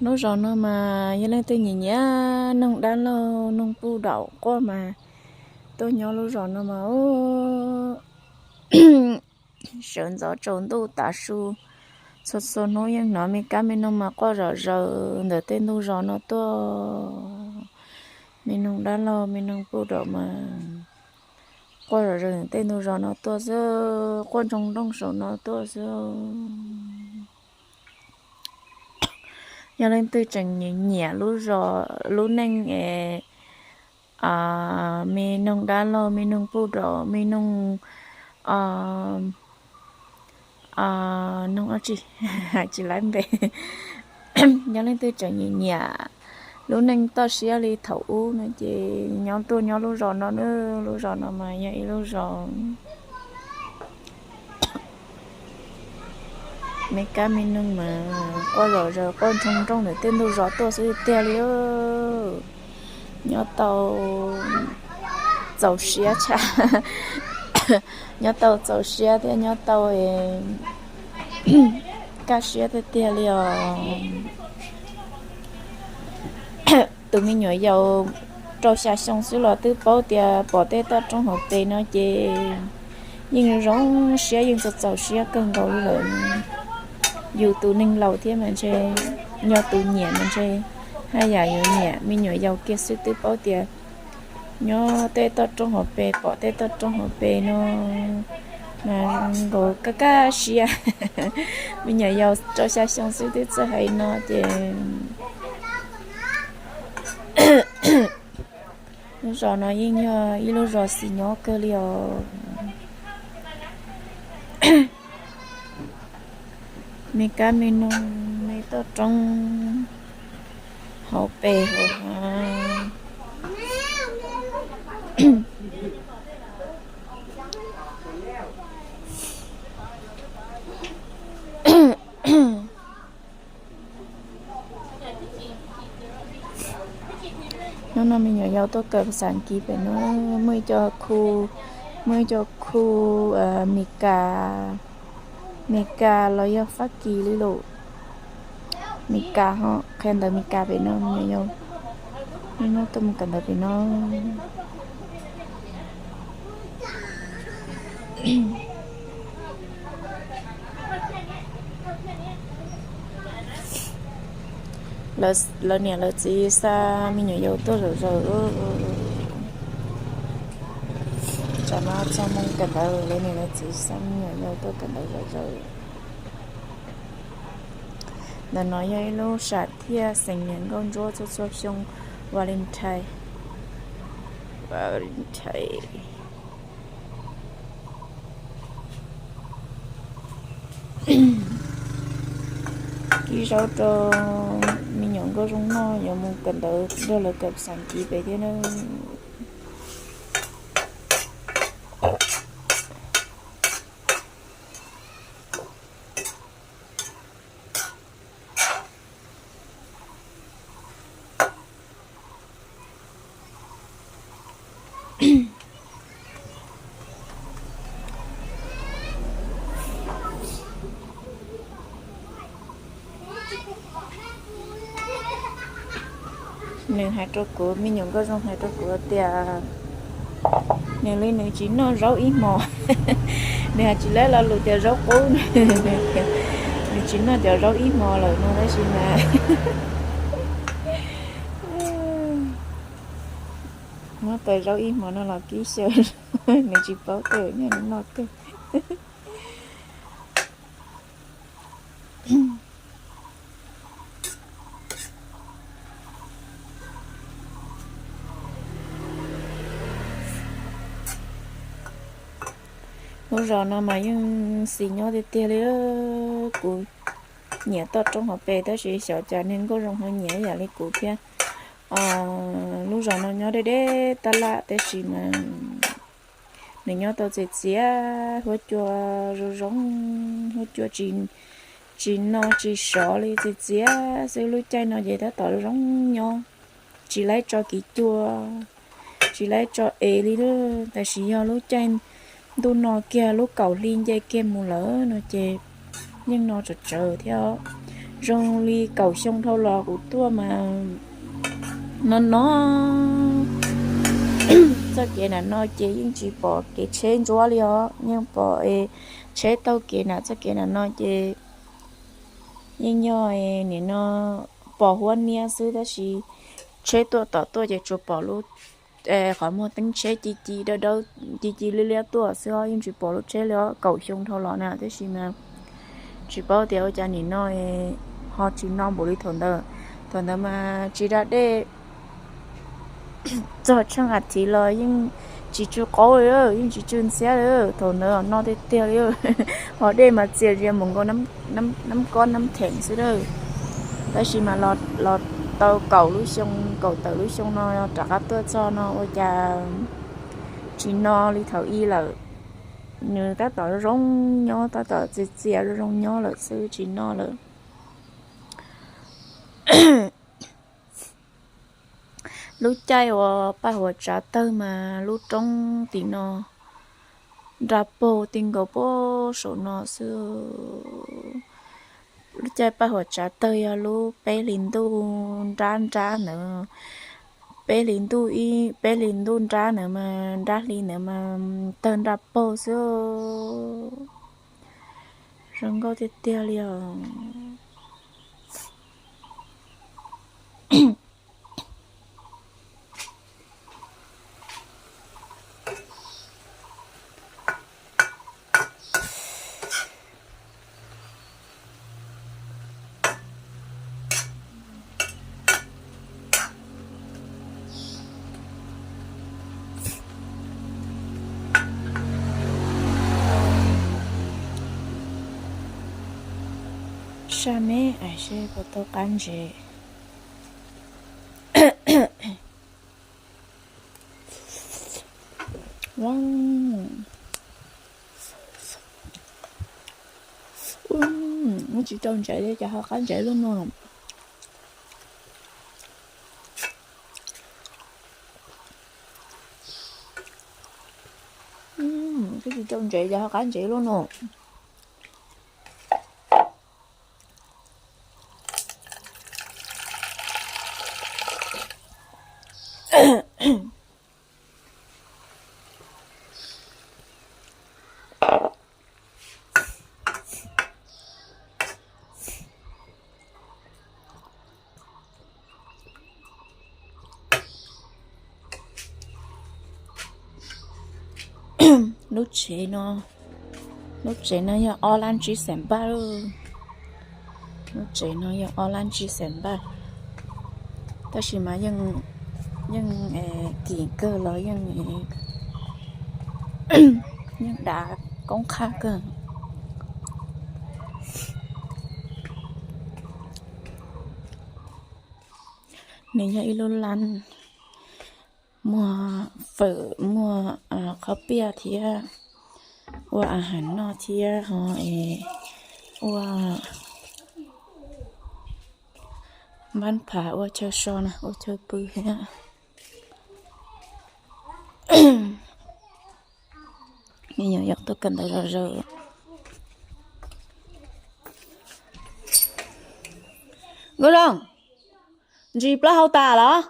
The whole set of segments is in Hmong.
Lub zos no mas yog leej twg nyiam nyiam noog dab laug noog puj daum quaj mas tuaj nyob lub zos no mas sawv ntxov tsaus ntuj tav su, txhua txhua hnub yeej hnov me kab me noog mas quaj zom zaws ntawm tej ntug zos no tuaj. Me noog dab laug me noog puj daum mas quaj zom zaws ntawm tej ntug zos no tuaj xwb, quaj ntsoog nrooj saum no tuaj xwb. Yog leej twg tseem nyiam nyiam lub zos lub neej es me noog dab laug me noog puj daum me noog, noog dab tsi, hais tsis laib npe. Yog leej twg tseem nyiam nyiam lub neej toj siab li thaum ub no ces nyob tuaj nyob lub zos no na. Lub zos no mas yog ib lub zos me kab me noog mas quaj zom zaws quaj ntsoog nrooj ntawm tej ntug zos tuaj xwb tiag li. Nyob tau txaus siab tshaj, nyob tau txaus siab thiab nyob tau kaj siab tiag tiag li os. Tus me nyuam yaus rau xya xyoo xwb los twb paub tias pom tej toj roob hauv pes no ces yeej zoo siab yeej txaus txaus siab kawg nkaus li lawm. Yus tus neeg laus thiab mas ntshe, yog tus nyiam mas ntshe haj yam yuav nyiam, me nyuam yaus kiag xwb twb paub tias nyob tej toj roob hauv pes pom tej toj roob hauv pes no mas nkaus kaj kaj siab. Me nyuam yaus rau xya xyoo xwb twb txawj hais no ces lub zos no yeej yog ib lub zos xis nyob kawg li os. Me kab me noog me toj roob hauv pes hauv hav. Hnub no me nyuam yaus tuaj kawm xas kiv pem no, muaj ib co khu, muaj ib co khu Mes Kas, Mes Kas los yog Fab Kis li lawm. Mes Kas ho qhia ntawv Mes Kas pem no me nyuam yaus, hnub no tuaj mus kawm ntawv pem no. Lawv niam lawv txiv xa me nyuam yaus tuaj zom zaws. Tsam no txog moo kawm ntawv, lawv niam lawv txiv xa me nyuam yaus tuaj kawm ntawv zom zaws. Ntawm no yog ib lub sam thiaj xeem niam nkauj ntsuab txhua txhua xyoo Valentine, Valentine. Kib zaub rau me nyuam nkauj zoo noj, yuav mus kawm ntawv nrog lawv kawm xas kiv pem thiab na. Nws hais rau kuv, me nyuam nkauj zoo hais rau kuv tias nws li nws tsis noj zaub ib hmo. Nws hais tsis laib lo lus tias zaub qub, nws tsis noj cov zaub ib hmo lawm no tab sis mas muab tau zaub ib hmo no los kib xyaw, nws tsis paub tej nyiaj noj kawg. Lub zos no mas yeej xis nyob tiag tiag li. Kuv nyiam toj roob hauv pes tab sis xyov cas niag nkauj zoo ho nyiam ib yam li kuv thiab. Lub zos no nyob deb deb tab laj tab sis mas nws nyob tau txias txias, huab cua zoo zoo, huab cua tsis no tsis sov li, txias txias xwb. Lub caij no ces tab tom zoo nyob, tsis laib tso kiv cua, tsis laib tso ev li. Tab sis yog lub caij ntuj no kiag lub kaum hli nce kiag mus lawm no ces yeej no tsawv tsawv thiab. Zoo li kaum xyoo dhau los kuv tuaj mas no no, txoj kev nram no ces yeej tsis pom kev tsheb ntsuab li os, yeej pom tsheb taug kev nram txoj kev nram no ces yeej nyob nim no pom huab niab xwb tab sis tsheb tuaj tom tuaj ces tsuas pom lub qhov muag teeb tsheb ci ci dawb dawb ci ci liab liab tuaj xwb os, yeej tsis pom lub tsheb li os, kaum xyoo dhau los na tab sis mas tsis paub tias ua cas nim no ho tsis no npaum li thaum ntawd. Thaum ntawd mas tsis da dej txog tsheej a thiv los yeej tsis tsw qaub li, yeej tsis tsw ntxhiab li. Thaum ntawd no tiag tiag li, ho dej mas txias zias mus nkaus nab kob nab theem xwb a. Tab sis mas los tau kaum lub xyoo kaum tawm lub xyoo no rov qab tuaj txog no ua cas tsis no li thaum ub lawm. Nws tab tom zoo nyob, tab tom txias txias zoo nyob lawm xwb, tsis no lawm. Lub caij uas Paj Huas tsav tawg mas lub roob tim no nra paug ti nkaus puag saum no xwb. Lub caij Paj Huas tsav tawg yog lub peb hlis ntuj nrab nrab ntawd, peb hlis ntuj ib peb hlis ntuj nrab ntawd mas nrab hli ntawd mas tawg nra paug xwb. Zoo nkauj tiag tiag li os. Saj me, seb puas tau qab ntsev. Ub, tsis tau ntsev li cas ho qab ntsev lub no. Twb tsis tau ntsev cas ho qab ntsev lub no. Lub tsev no, lub tsev no yog ob lab tsib xees npaj. Lub tsev no yog ob lab tsib xees npaj, tab sis mas yeej kim kawg los yeej, yeej dav koob qhaj kawg. Nws yog ib lub lab muag fawm, muag qhob piaj thiab ua a has noj thiab ho ua npab phav ua chaw so na, ua chaw pw thiab. Me nyuam yaus tuaj kawm ntawv zom zaws. Nkauj Zoo, ntsis plaub hau tas los?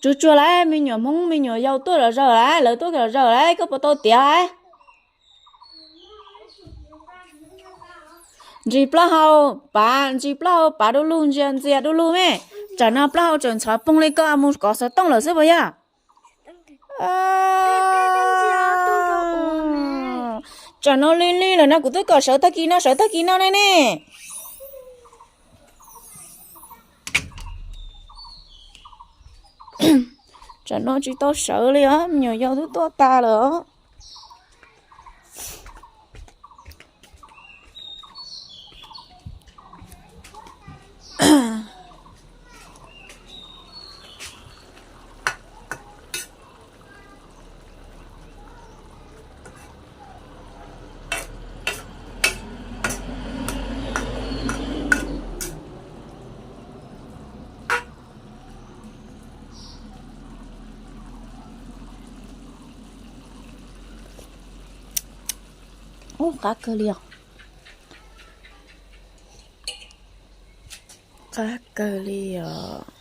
Tsuag tsuag lauj, me nyuam Hmoob me nyuam yaus tuaj zom zaws lauj, lawv tuaj zom zaws lauj, koj puas tau tiav lauj? Ntsis plaub hau pav, ntsis plaub hau pav du lug, ntsia ntxias du lug me. Tsam no plaub hau tseem ntxhov poog li koj mus kov xov tooj lawm xwb puas yog? Tsam no lig lig lawm no kuv twb kom sawv tag kis no, sawv tag kis no ne ne. Tsam no tsis tau sawv li os, me nyuam yaus twb tuaj tas lawm os. Ub, qab kawg li os. qab kawg li os.